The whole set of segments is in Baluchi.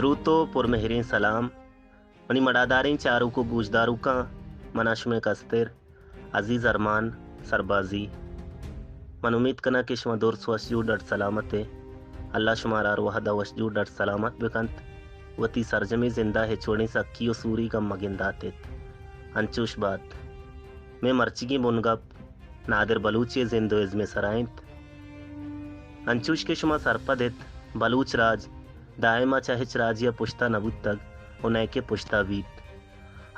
دروت ءُ پرمہریں سلام منی مڑاداریں چاروک ءُ گوشداروکاں، منا شمئے کستر عزیز ارمان سربازی۔ من امیت کناں کہ شما درست وش جوڑ ڈڈ سلامت ئے۔ اللہ شمارا ہر وہد ءَ وش جوڑ ڈڈ سلامت بکنت۔ وتی سرجمیں زند ءَ ہچ وڑیں سکی ءُ سوری گم مگندات ات۔ انچوش بات۔ مئے مرچیگیں بنگپ نادر بلوچ ءِ زند ءُ ازم ءِ سرا انت۔ انچوش کہ شما سرپد ات، بلوچ راج دائم ءَ چہ ہچ راجے ءَ پشت ءَ نہ بوتگ ءُ نئیکہ پشت ءَ بیت۔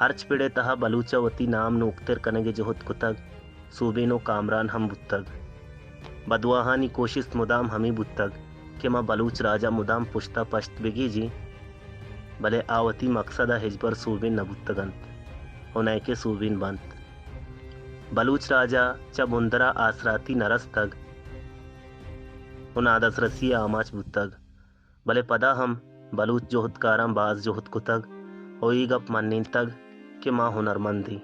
ہرچ پڑ ءِ تہا بلوچ ءَ وتی نام نوکتر کنگ ءِ جہد کتگ، سوبین ءُ کامران ہم بوتگ۔ بدواہانی کوشست مدام ہمے بوتگ کہ ما بلوچ راج ءَ مدام پشت ءَ پشت بگیجیں، بلے آ وتی مکسد ءَ ہچبر سوبین نہ بوتگ انت ءُ نئیکہ سوبین بنت۔ بلوچ راج ءَ چہ بندر ءَ آسراتی نہ رستگ ءُ نادزرسی ءِ آماچ بوتگ۔ بلے پدا ہم بلوچ جہدکاراں باز جہد کتگ ءُ اے گپ منینتگ کہ ما ہنرمند ایں۔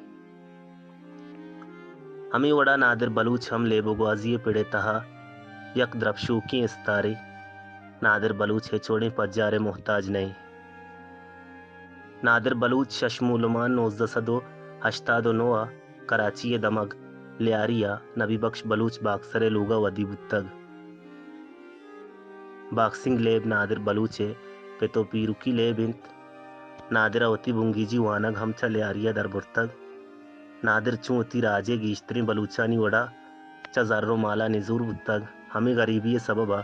ہمے وڑا نادر بلوچ ہم لیب ءُ گوازی ءِ پڑ ءِ تہا یک درپشوکیں استارے۔ نادر بلوچ ہچ وڑیں پجار ءِ محتاج نہ ایں۔ نادر بلوچ شش مولمان نوزدہ سد ءُ ہشتاد ءُ نو ءَ کراچی ءِ دمگ لیاری ءَ نبی بخش بلوچ باکسر ءِ لوگ ءَ ودی بوتگ۔ باکسنگ لیب نادر بلوچ ءِ پت ءُ پیرکی لیب انت۔ نادر ءَ وتی بنگیجی وانگ ہم چہ لیاری ءَ دربرتگ۔ نادر چوں وتی راج ءِ گیشتریں بلوچانی وڑا چہ زر ءُ مال ءَ نزور بوتگ۔ ہمے گریبی ءِ سبب ءَ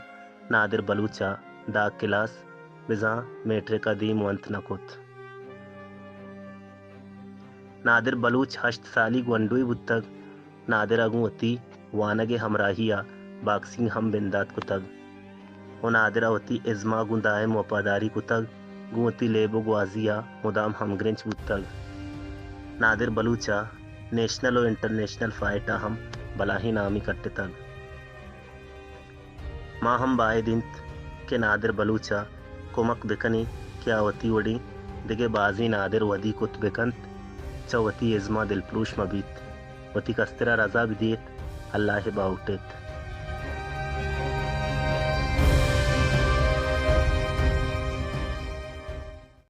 نادر بلوچ ءَ دہ کلاس بزاں میٹرک ءَ دیم ونت نہ کت۔ نادر بلوچ ہشت سالی گونڈوے بوتگ۔ نادر ءَ گوں وتی وانگ ءِ ہمراہی ءَ باکسنگ ہم بندات کتگ ءُ نادر ءَ وتی ازم ءَ گوں دائم وپاداری کتگ، گوں وتی لیب ءُ گوازی ءَ مدام ہمگرنچ بوتگ۔ نادر بلوچ ءَ نیشنل ءُ انٹرنیشنل فائٹ ءَ ہم بلاہیں نامے کٹتگ۔ ما ہم باید انت کہ نادر بلوچ ءَ کمک بکنیں کہ آ وتی وڑیں دگہ بازیں نادر ودی کت بکنت، چہ وتی ازم ءَ دلپروش مہ بیت، وتی کستر ءَ رضا بدیت، اللہ ءِ باہوٹ ایت۔